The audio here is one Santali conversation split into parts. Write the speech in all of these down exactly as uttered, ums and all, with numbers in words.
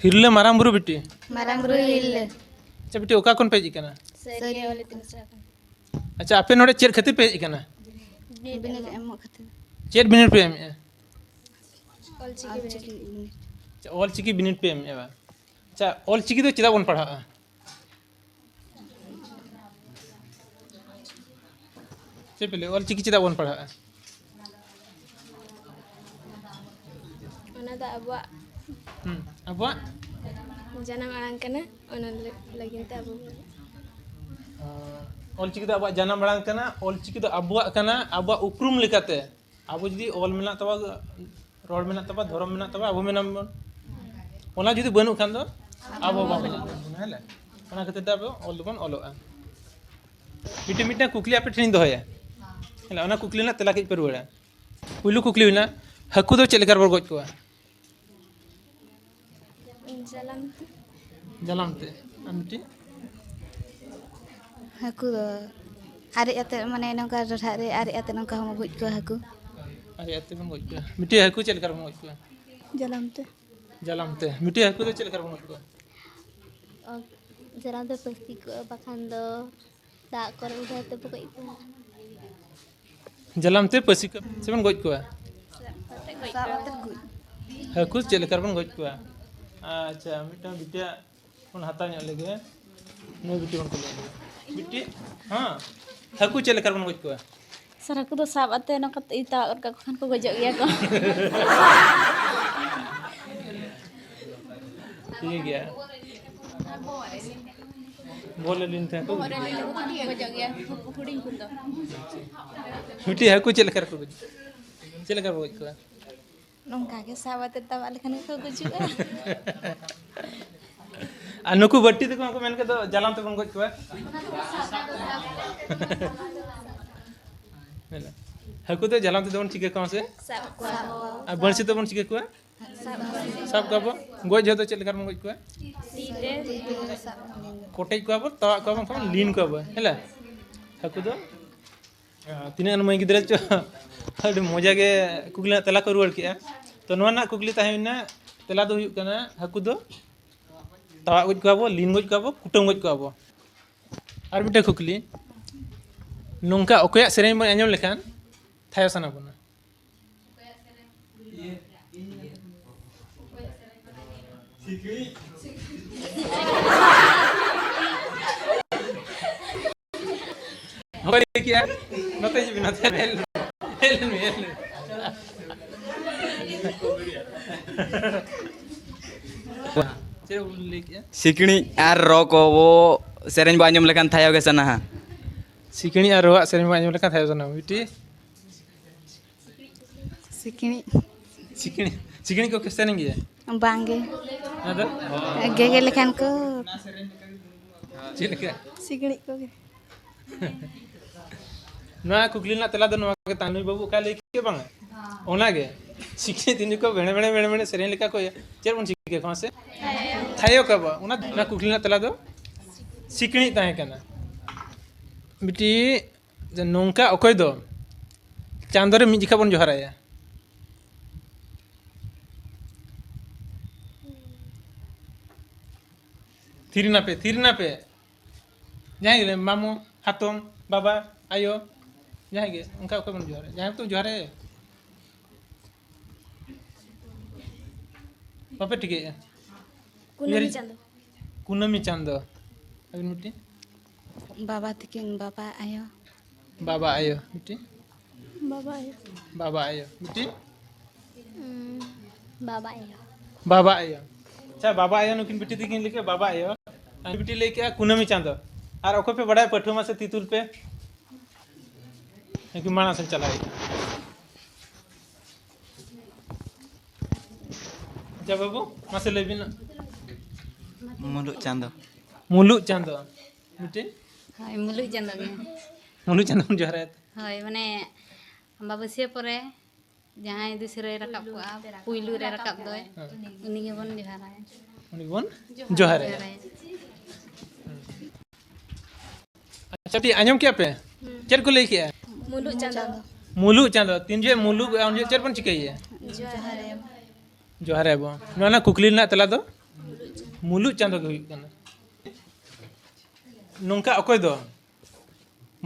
ᱦᱤᱨᱞᱟᱹ ᱢᱟᱨᱟᱝ ᱵᱩᱨᱩ ᱵᱤᱴᱤ᱾ ᱢᱟᱨᱟᱝ ᱵᱩᱨᱩ ᱦᱤᱨᱞᱟᱹ᱾ ᱟᱪᱪᱷᱟ ᱵᱤᱴᱤ, ᱚᱠᱟ ᱠᱷᱚᱱ ᱯᱮ ᱦᱮᱡ ᱟᱠᱟᱱᱟ? ᱥᱟᱹᱨᱤᱭᱟᱹ ᱚᱞ ᱤᱛᱩᱱ ᱟᱥᱲᱟ ᱠᱷᱚᱱ᱾ ᱟᱪᱪᱷᱟ, ᱟᱯᱮ ᱱᱚᱰᱮ ᱪᱮᱫ ᱠᱷᱟᱹᱛᱤᱨ ᱯᱮ ᱦᱮᱡ ᱟᱠᱟᱱᱟ? ᱵᱤᱱᱤᱰ ᱮᱢᱚᱜ ᱠᱷᱟᱹᱛᱤᱨ᱾ ᱪᱮᱫ ᱵᱤᱱᱤᱰ ᱯᱮ ᱮᱢᱮᱜᱼᱟ? ᱚᱞᱪᱤᱠᱤ ᱵᱤᱱᱤᱰ᱾ ᱟᱪᱪᱷᱟ, ᱚᱞᱪᱤᱠᱤ ᱵᱤᱱᱤᱰ ᱯᱮ ᱮᱢᱮᱜᱼᱟ ᱵᱟᱝ? ᱟᱪᱪᱷᱟ, ᱚᱞᱪᱤᱠᱤ ᱫᱚ ᱪᱮᱫᱟᱜ ᱵᱚᱱ ᱯᱟᱲᱦᱟᱜᱼᱟ? ᱪᱮᱫ ᱯᱮ ᱞᱟᱹᱭᱟ, ᱚᱞᱪᱤᱠᱤ ᱪᱮᱫᱟᱜ ᱵᱚᱱ ᱯᱟᱲᱦᱟᱜᱼᱟ? ᱚᱱᱟ ᱫᱚ ᱟᱵᱚᱣᱟᱜ ᱦᱩᱸ, ᱟᱵᱚᱣᱟᱜ ᱡᱟᱱᱟᱢ ᱟᱲᱟᱝ ᱠᱟᱱᱟ, ᱚᱱᱟ ᱞᱟᱹᱜᱤᱫ ᱛᱮ ᱟᱵᱚ ᱵᱚᱱ ᱚᱞᱪᱤᱠᱤ ᱫᱚ ᱟᱵᱚᱣᱟᱜ ᱡᱟᱱᱟᱢ ᱟᱲᱟᱝ ᱠᱟᱱᱟ, ᱚᱞᱪᱤᱠᱤ ᱫᱚ ᱟᱵᱚᱣᱟᱜ ᱠᱟᱱᱟ, ᱟᱵᱚᱣᱟᱜ ᱩᱯᱨᱩᱢ ᱞᱮᱠᱟᱛᱮ ᱟᱵᱚ ᱡᱩᱫᱤ ᱚᱞ ᱢᱮᱱᱟᱜ ᱛᱟᱵᱚ, ᱨᱚᱲ ᱢᱮᱱᱟᱜ ᱛᱟᱵᱚ, ᱫᱷᱚᱨᱚᱢ ᱢᱮᱱᱟᱜ ᱛᱟᱵᱚ, ᱟᱵᱚ ᱢᱮᱱᱟᱢ ᱵᱚᱱ, ᱚᱱᱟ ᱡᱩᱫᱤ ᱵᱟᱹᱱᱩᱜ ᱠᱷᱟᱱ ᱫᱚ ᱟᱵᱚ ᱵᱟᱵᱚᱱ ᱚᱞ ᱫᱟᱲᱮᱭᱟᱜ ᱵᱚᱱᱟ, ᱦᱮᱸ ᱞᱮ? ᱚᱱᱟ ᱠᱷᱟᱹᱛᱤᱨ ᱛᱮ ᱟᱵᱚ ᱚᱞ ᱫᱚᱵᱚᱱ ᱚᱞᱚᱜᱼᱟ᱾ ᱢᱤᱫᱴᱮᱱ, ᱢᱤᱫᱴᱮᱱ ᱠᱩᱠᱞᱤ ᱟᱯᱮ ᱴᱷᱮᱱᱤᱧ ᱫᱚᱦᱚᱭᱟ, ᱦᱮᱸ ᱞᱮ? ᱚᱱᱟ ᱠᱩᱠᱞᱤ ᱨᱮᱱᱟᱜ ᱛᱮᱞᱟ ᱠᱟᱹᱡ ᱯᱮ ᱨᱩᱣᱟᱹᱲᱟ᱾ ᱯᱩᱭᱞᱩ ᱠᱩᱠᱞᱤ ᱦᱩᱭᱱᱟ, ᱦᱟᱹᱠᱩ ᱫᱚ ᱪᱮᱫ ᱞᱮᱠᱟ ᱨᱮᱵᱚᱱ ᱜᱚᱡ ᱠᱚᱣᱟ? ᱡᱟᱞᱟᱢ ᱛᱮ᱾ ᱡᱟᱞᱟᱢ ᱛᱮ᱾ ᱟᱨ ᱢᱤᱫᱴᱤᱡ? ᱦᱟᱹᱠᱩ ᱫᱚ ᱟᱨᱮᱡ ᱟᱛᱮᱫ, ᱢᱟᱱᱮ ᱱᱚᱝᱠᱟ ᱰᱚᱰᱷᱟᱜ ᱨᱮ ᱟᱨᱮᱡ ᱟᱛᱮᱫ ᱱᱚᱝᱠᱟ ᱦᱚᱸ ᱜᱚᱡ ᱠᱚᱣᱟ ᱦᱟᱹᱠᱩ᱾ ᱟᱨᱮᱡ ᱟᱛᱮᱫ ᱵᱚᱱ ᱜᱚᱡ ᱠᱚᱣᱟ᱾ ᱢᱤᱫᱴᱤᱡ ᱦᱟᱹᱠᱩ ᱪᱮᱫ ᱞᱮᱠᱟ ᱨᱮᱵᱚᱱ ᱜᱚᱡ ᱠᱚᱣᱟ? ᱡᱟᱞᱟᱢ ᱛᱮ᱾ ᱡᱟᱞᱟᱢ ᱛᱮ᱾ ᱢᱤᱫᱴᱤᱡ ᱦᱟᱹᱠᱩ ᱫᱚ ᱪᱮᱫ ᱞᱮᱠᱟ ᱨᱮᱵᱚᱱ ᱜᱚᱡ ᱠᱚᱣᱟ? ᱚ, ᱡᱟᱞᱟᱢ ᱛᱮ ᱯᱟᱹᱥᱤ ᱠᱚᱜᱼᱟ, ᱵᱟᱠᱷᱟᱱ ᱫᱚ ᱫᱟᱜ ᱠᱚᱨᱮ ᱩᱰᱟᱹᱣ ᱛᱮ ᱵᱚ ᱜᱚᱡ ᱠᱚᱣᱟ᱾ ᱡᱟᱞᱟᱢ ᱛᱮ ᱯᱟᱹᱥᱤ ᱠᱚ ᱥᱮᱵᱚᱱ ᱜᱚᱡ ᱠᱚᱣᱟ᱾ ᱥᱟᱵ ᱠᱟᱛᱮ ᱜᱚᱡ ᱥᱟᱵ ᱠᱚᱣᱟ᱾ ᱠᱟᱛᱮ ᱜᱚᱡ᱾ ᱦᱟᱹᱠᱩ ᱪᱮᱫ ᱞᱮᱠᱟ ᱨᱮᱵᱚᱱ ᱜᱚᱡ ᱠᱚᱣᱟ? ᱟᱪᱪᱷᱟ, ᱢᱤᱫᱴᱟᱝ ᱵᱤᱴᱤᱭᱟᱜ ᱵᱚᱱ ᱦᱟᱛᱟᱣ ᱧᱚᱜ ᱞᱮᱜᱮ᱾ ᱱᱩᱭ ᱵᱤᱴᱤ ᱵᱚᱱ ᱠᱩᱞᱤᱭᱮ ᱞᱮᱜᱮ᱾ ᱵᱤᱴᱤ, ᱦᱮᱸ, ᱦᱟᱹᱠᱩ ᱪᱮᱫ ᱞᱮᱠᱟ ᱨᱮᱵᱚᱱ ᱜᱚᱡ ᱠᱚᱣᱟ? ᱥᱟᱨ, ᱦᱟᱹᱠᱩ ᱫᱚ ᱥᱟᱵ ᱟᱛᱮ ᱱᱚᱝᱠᱟ ᱛᱮ ᱛᱟᱣᱟᱜ ᱜᱚᱫ ᱠᱟᱠᱚ ᱠᱷᱟᱱ ᱠᱚ ᱜᱚᱡᱚᱜ ᱜᱮᱭᱟ ᱠᱚ᱾ ᱴᱷᱤᱠ ᱜᱮᱭᱟ᱾ ᱵᱚᱦᱚᱜ ᱨᱮ ᱞᱤᱱ ᱛᱟᱦᱮᱸ ᱠᱚ᱾ ᱵᱚᱦᱚᱜ ᱨᱮ ᱞᱤᱱ ᱞᱮᱠᱚ ᱠᱷᱟᱱ ᱠᱚ ᱜᱚᱡᱚᱜ ᱜᱮᱭᱟ, ᱦᱩᱰᱤᱧ ᱠᱷᱚᱱ ᱫᱚ᱾ ᱢᱤᱫᱴᱤᱡ ᱦᱟᱹᱠᱩ ᱪᱮᱫ ᱞᱮᱠᱟ ᱨᱮᱠᱚ ᱜᱚᱡ-, ᱪᱮᱫ ᱞᱮᱠᱟ ᱨᱮᱠᱚ ᱜᱚᱡ ᱠᱚᱣᱟ? ᱱᱚᱝᱠᱟ ᱜᱮ ᱥᱟᱵ ᱟᱛᱮ ᱛᱟᱣᱟᱜ ᱞᱮᱠᱷᱟᱱ ᱜᱮᱠᱚ ᱜᱩᱡᱩᱜᱼᱟ᱾ ᱟᱨ ᱱᱩᱠᱩ ᱵᱟᱹᱴᱤ ᱛᱟᱠᱚ ᱢᱟᱠᱚ ᱢᱮᱱ ᱠᱮᱫ ᱫᱚ ᱡᱟᱞᱟᱢ ᱛᱮᱵᱚᱱ ᱜᱚᱡ ᱠᱚᱣᱟ᱾ ᱦᱟᱹᱠᱩ ᱫᱚ ᱡᱟᱞᱟᱢ ᱛᱮᱫᱚ ᱵᱚᱱ ᱪᱤᱠᱟᱹ ᱠᱚᱣᱟ ᱥᱮ? ᱥᱟᱵ ᱠᱚᱣᱟ ᱵᱚ᱾ ᱟᱨ ᱵᱟᱹᱲᱥᱤ ᱛᱮᱵᱚᱱ ᱪᱤᱠᱟᱹ ᱠᱚᱣᱟ? ᱥᱟᱵ ᱠᱚᱣᱟ ᱵᱚ᱾ ᱜᱚᱡ ᱡᱚᱦᱚᱜ ᱫᱚ ᱪᱮᱫ ᱞᱮᱠᱟ ᱨᱮᱵᱚᱱ ᱜᱚᱡ ᱠᱚᱣᱟ? ᱛᱤ ᱛᱮ᱾ ᱠᱚᱴᱮᱡ ᱠᱚᱣᱟ ᱵᱚ, ᱛᱟᱣᱟᱜ ᱠᱚᱣᱟ ᱵᱚᱱ, ᱞᱤᱱ ᱠᱚᱣᱟ ᱵᱚ, ᱦᱮᱸ ᱞᱮ? ᱦᱟᱹᱠᱩ ᱫᱚ ᱟᱨ ᱛᱤᱱᱟᱹᱜ ᱜᱟᱱ ᱢᱟᱹᱭ ᱜᱤᱫᱽᱨᱟᱹ ᱪᱚ ᱟᱹᱰᱤ ᱢᱚᱡᱟ ᱜᱮ ᱠᱩᱠᱞᱤ ᱨᱮᱱᱟᱜ ᱛᱮᱞᱟ ᱠᱚ ᱨᱩᱣᱟᱹᱲ ᱠᱮᱜᱼᱟ᱾ ᱛᱚ, ᱱᱚᱣᱟ ᱨᱮᱱᱟᱜ ᱠᱩᱠᱞᱤ ᱛᱟᱦᱮᱸ ᱞᱮᱱᱟ, ᱛᱮᱞᱟ ᱫᱚ ᱦᱩᱭᱩᱜ ᱠᱟᱱᱟ, ᱦᱟᱹᱠᱩ ᱫᱚ ᱛᱟᱣᱟᱜ ᱜᱚᱡ ᱠᱚᱣᱟ ᱵᱚ, ᱞᱤᱱ ᱜᱚᱡ ᱠᱚᱣᱟ ᱵᱚ, ᱠᱩᱴᱟᱹᱢ ᱜᱚᱡ ᱠᱚᱣᱟ ᱵᱚ᱾ ᱟᱨ ᱢᱤᱫᱴᱮᱱ ᱠᱩᱠᱞᱤ, ᱱᱚᱝᱠᱟ ᱚᱠᱚᱭᱟᱜ ᱥᱮᱨᱮᱧ ᱵᱚᱱ ᱟᱸᱡᱚᱢ ᱞᱮᱠᱷᱟᱱ ᱛᱷᱟᱭᱚ ᱥᱟᱱᱟ ᱵᱚᱱᱟ? ᱚᱠᱚᱭ ᱞᱟᱹᱭ ᱠᱮᱜᱼᱟ? ᱱᱚᱛᱮ ᱦᱤᱡᱩᱜ ᱵᱤᱱ, ᱱᱚᱛᱮ ᱦᱮᱡ ᱞᱮᱱ ᱵᱤᱱ, ᱦᱮᱡ ᱞᱮᱱ ᱵᱤᱱ, ᱦᱮᱡ ᱞᱮᱱ ᱵᱤᱱ᱾ ᱪᱮᱫ ᱵᱤᱱ ᱞᱟᱹᱭ ᱠᱮᱜᱼᱟ? ᱥᱤᱠᱲᱤᱡ ᱟᱨ ᱨᱚ ᱠᱚ ᱥᱮᱨᱮᱧ ᱵᱚ ᱟᱸᱡᱚᱢ ᱞᱮᱠᱷᱟᱱ ᱛᱷᱟᱭᱚ ᱜᱮ ᱥᱟᱱᱟᱣᱟ᱾ ᱥᱤᱠᱲᱤᱡ ᱟᱨ ᱨᱚᱣᱟᱜ ᱥᱮᱨᱮᱧ ᱵᱚ ᱟᱸᱡᱚᱢ ᱞᱮᱠᱷᱟᱱ ᱛᱷᱟᱭᱚ ᱥᱟᱱᱟᱣᱟ᱾ ᱵᱤᱴᱤ? ᱥᱤᱠᱲᱤᱡ᱾ ᱥᱤᱠᱲᱤᱡ, ᱥᱤᱠᱲᱤᱡ ᱠᱚ ᱥᱮᱨᱮᱧ ᱜᱮᱭᱟ? ᱵᱟᱝᱜᱮ᱾ ᱟᱫᱚ? ᱜᱮᱜᱮᱨ ᱞᱮᱠᱷᱟᱱ ᱠᱚ᱾ ᱪᱮᱫ ᱞᱮᱠᱟ? ᱥᱤᱠᱲᱤᱡ ᱠᱚᱜᱮ᱾ ᱱᱚᱣᱟ ᱠᱩᱠᱞᱤ ᱨᱮᱱᱟᱜ ᱛᱮᱞᱟ ᱫᱚ ᱱᱚᱣᱟ ᱜᱮ ᱛᱟᱦᱮᱸ, ᱱᱩᱭ ᱵᱟᱹᱵᱩ ᱚᱠᱟᱭ ᱞᱟᱹᱭ ᱠᱮᱫ ᱵᱟᱝᱟ? ᱚᱱᱟᱜᱮ᱾ ᱥᱤᱠᱲᱤᱡ ᱛᱤᱱ ᱡᱚᱠᱷᱚᱱ ᱵᱮᱲᱮ ᱵᱮᱲᱮ ᱵᱮᱲᱮ ᱵᱮᱲᱮ ᱥᱮᱨᱮᱧ ᱞᱮᱠᱟ ᱠᱚ ᱤᱭᱟᱹ, ᱪᱮᱫ ᱵᱚᱱ ᱪᱤᱠᱟᱹ ᱠᱚᱣᱟ ᱥᱮ? ᱛᱷᱟᱭᱚ ᱠᱟᱵᱚ᱾ ᱚᱱᱟ, ᱚᱱᱟ ᱠᱩᱠᱞᱤ ᱨᱮᱱᱟᱜ ᱛᱮᱞᱟ ᱫᱚ ᱥᱤᱠᱲᱤᱡ ᱛᱟᱦᱮᱸ ᱠᱟᱱᱟ᱾ ᱵᱤᱴᱤ, ᱡᱮ ᱱᱚᱝᱠᱟ ᱚᱠᱚᱭ ᱫᱚ ᱪᱟᱸᱫᱚ ᱨᱮ ᱢᱤᱫ ᱡᱚᱠᱷᱟ ᱵᱚᱱ ᱡᱚᱦᱟᱨᱟᱭᱟ? ᱛᱷᱤᱨ ᱮᱱᱟᱯᱮ, ᱛᱷᱤᱨ ᱮᱱᱟᱯᱮ᱾ ᱡᱟᱦᱟᱸᱭ ᱜᱮ ᱞᱟᱹᱭ ᱢᱮ, ᱢᱟᱢᱚ, ᱦᱟᱛᱚᱢ, ᱵᱟᱵᱟ, ᱟᱭᱳ, ᱡᱟᱦᱟᱸᱭ ᱜᱮ, ᱚᱱᱠᱟ ᱚᱠᱚᱭ ᱵᱚᱱ ᱡᱚᱦᱟᱨᱟᱭᱟ? ᱡᱟᱦᱟᱸᱭ ᱜᱮᱛᱚ ᱡᱚᱦᱟᱨᱟᱭᱟ᱾ ᱵᱟᱯᱮ ᱴᱷᱤᱠᱟᱹᱭᱮᱫᱼᱟ? ᱠᱩᱱᱟᱹᱢᱤ ᱩᱭᱦᱟᱹᱨ-, ᱪᱟᱸᱫᱚ᱾ ᱠᱩᱱᱟᱹᱢᱤ ᱪᱟᱸᱫᱚ᱾ ᱟᱹᱵᱤᱱ ᱵᱤᱴᱤ? ᱵᱟᱵᱟ ᱛᱟᱹᱠᱤᱱ, ᱵᱟᱵᱟ, ᱟᱭᱳ᱾ ᱵᱟᱵᱟ, ᱟᱭᱳ᱾ ᱵᱤᱴᱤ? ᱵᱟᱵᱟ, ᱟᱭᱳ᱾ ᱵᱟᱵᱟ, ᱟᱭᱳ᱾ ᱵᱤᱴᱤ? ᱩᱸ, ᱵᱟᱵᱟ, ᱟᱭᱳ᱾ ᱵᱟᱵᱟ, ᱟᱭᱳ᱾ ᱟᱪᱪᱷᱟ, ᱵᱟᱵᱟ, ᱟᱭᱳ, ᱱᱩᱠᱤᱱ ᱵᱤᱴᱤ ᱛᱟᱹᱠᱤᱱ ᱞᱟᱹᱭ ᱠᱮᱜᱼᱟ ᱵᱟᱵᱟ, ᱟᱭᱳ᱾ ᱟᱨ ᱵᱤᱴᱤ ᱞᱟᱹᱭ ᱠᱮᱜᱼᱟ ᱠᱩᱱᱟᱹᱢᱤ ᱪᱟᱸᱫᱚ᱾ ᱟᱨ ᱚᱠᱚᱭ ᱯᱮ ᱵᱟᱲᱟᱭᱟ, ᱯᱟᱹᱴᱷᱩᱣᱟᱹ ᱢᱟᱥᱮ ᱛᱤ ᱛᱩᱞ ᱯᱮ᱾ ᱱᱩᱠᱤᱱ ᱢᱟᱲᱟᱝ ᱥᱮᱫ ᱪᱟᱞᱟᱜ ᱦᱩᱭᱩᱜᱼᱟ᱾ ᱟᱪᱪᱷᱟ ᱵᱟᱹᱵᱩ, ᱢᱟᱥᱮ ᱞᱟᱹᱭ ᱵᱤᱱ᱾ ᱢᱩᱞᱩᱜ ᱪᱟᱸᱫᱚ᱾ ᱢᱩᱞᱩᱜ ᱪᱟᱸᱫᱚ᱾ ᱢᱤᱫᱴᱮᱱ? ᱦᱳᱭ, ᱢᱩᱞᱩᱜ ᱪᱟᱸᱫᱚ ᱜᱮ᱾ ᱢᱩᱞᱩᱜ ᱪᱟᱸᱫᱚ ᱵᱚᱱ ᱡᱚᱦᱟᱨᱟᱭᱟ᱾ ᱦᱳᱭ, ᱢᱟᱱᱮ ᱟᱢᱵᱟᱵᱟᱹᱥᱭᱟᱹ ᱯᱚᱨᱮ ᱡᱟᱦᱟᱸᱭ ᱫᱤᱥᱟᱹ ᱨᱮ ᱨᱟᱠᱟᱵ ᱠᱚᱜᱼᱟ, ᱯᱩᱭᱞᱩ ᱨᱮ ᱨᱟᱠᱟᱵ ᱫᱚᱭ, ᱦᱮᱸ᱾ ᱩᱱᱤ ᱜᱮᱵᱚᱱ ᱡᱚᱦᱟᱨᱟᱭᱟ᱾ ᱩᱱᱤ ᱜᱮᱵᱚᱱ ᱡᱚᱦᱟᱨᱟᱭᱟ᱾ ᱡᱚᱦᱟᱨᱟᱭᱟ᱾ ᱟᱪᱪᱷᱟ, ᱴᱷᱤᱠ, ᱟᱸᱡᱚᱢ ᱠᱮᱜᱼᱟ ᱯᱮ? ᱦᱩᱸ᱾ ᱪᱮᱫ ᱠᱚ ᱞᱟᱹᱭ ᱠᱮᱜᱼᱟ? ᱢᱩᱞᱩᱜ ᱪᱟᱸᱫᱚ᱾ ᱢᱩᱞᱩᱜ ᱪᱟᱸᱫᱚ᱾ ᱛᱤᱱ ᱡᱚᱦᱚᱜ ᱢᱩᱞᱩᱜ, ᱩᱱ ᱡᱚᱦᱚᱜ ᱪᱮᱫ ᱵᱚᱱ ᱪᱤᱠᱟᱹᱭᱮᱭᱟ? ᱡᱚᱦᱟᱨᱟᱭᱟ᱾ ᱡᱚᱦᱟᱨ ᱟᱵᱚ᱾ ᱱᱚᱣᱟ ᱨᱮᱱᱟᱜ ᱠᱩᱠᱞᱤ ᱨᱮᱱᱟᱜ ᱛᱮᱞᱟ ᱫᱚ ᱢᱩᱞᱩᱡ ᱪᱟᱸᱫᱚ ᱜᱮ ᱦᱩᱭᱩᱜ ᱠᱟᱱᱟ᱾ ᱱᱚᱝᱠᱟ ᱚᱠᱚᱭ ᱫᱚ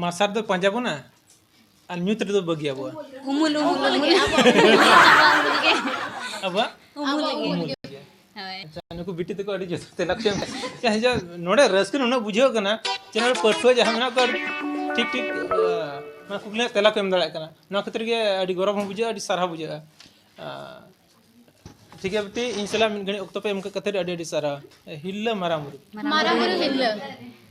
ᱢᱟᱨᱥᱟᱞ ᱫᱚ ᱯᱟᱸᱡᱟ ᱵᱚᱱᱟ ᱟᱨ ᱧᱩᱛ ᱨᱮᱫᱚ ᱵᱟᱹᱜᱤ ᱟᱵᱚᱣᱟ? ᱩᱢᱩᱞ, ᱩᱢᱩᱞ, ᱩᱢᱩᱞ᱾ ᱟᱵᱚᱣᱟᱜ ᱩᱢᱩᱞ ᱜᱮ᱾ ᱩᱢᱩᱞ ᱜᱮ᱾ ᱦᱳᱭ᱾ ᱟᱪᱪᱷᱟ, ᱱᱩᱠᱩ ᱵᱤᱴᱤ ᱛᱟᱠᱚ ᱟᱹᱰᱤ ᱡᱚᱛᱷᱟᱛ ᱛᱮᱞᱟ ᱠᱚ ᱮᱢ ᱠᱟᱜᱼᱟ᱾ ᱟᱪᱪᱷᱟ, ᱦᱤᱡᱩᱜ, ᱱᱚᱰᱮ ᱨᱟᱹᱥᱠᱟᱹ ᱱᱩᱱᱟᱹᱜ ᱵᱩᱡᱷᱟᱹᱜ ᱠᱟᱱᱟ ᱡᱮ ᱱᱚᱰᱮ ᱯᱟᱹᱴᱷᱩᱣᱟᱹ ᱡᱟᱦᱟᱸ ᱢᱮᱱᱟᱜ ᱠᱚᱣᱟ, ᱟᱹᱰᱤ ᱴᱷᱤᱠ ᱴᱷᱤᱠ, ᱟᱸ, ᱱᱚᱣᱟ ᱠᱩᱠᱞᱤ ᱨᱮᱱᱟᱜ ᱛᱮᱞᱟ ᱠᱚ ᱮᱢ ᱫᱟᱲᱮᱭᱟᱜ ᱠᱟᱱᱟ᱾ ᱱᱚᱣᱟ ᱠᱷᱟᱹᱛᱤᱨ ᱜᱮ ᱟᱹᱰᱤ ᱜᱚᱨᱚᱵᱽ ᱦᱚᱸ ᱵᱩᱡᱷᱟᱹᱜᱼᱟ, ᱟᱹᱰᱤ ᱥᱟᱨᱦᱟᱣ ᱵᱩᱡᱷᱟᱹᱜᱼᱟ᱾ ᱟᱸ, ᱴᱷᱤᱠ ᱜᱮᱭᱟ ᱵᱤᱴᱤ, ᱤᱧ ᱥᱟᱞᱟᱜ ᱢᱤᱫ ᱜᱷᱟᱹᱲᱤᱡ ᱚᱠᱛᱚ ᱯᱮ ᱮᱢ ᱠᱟᱜ ᱠᱷᱟᱹᱛᱤᱨ ᱟᱹᱰᱤ ᱟᱹᱰᱤ ᱥᱟᱨᱦᱟᱣ᱾ ᱦᱤᱨᱞᱟᱹ ᱢᱟᱨᱟᱝ ᱵᱩᱨᱩ᱾ ᱢᱟᱨᱟᱝ ᱵᱩᱨᱩ ᱦᱤᱨᱞᱟᱹ᱾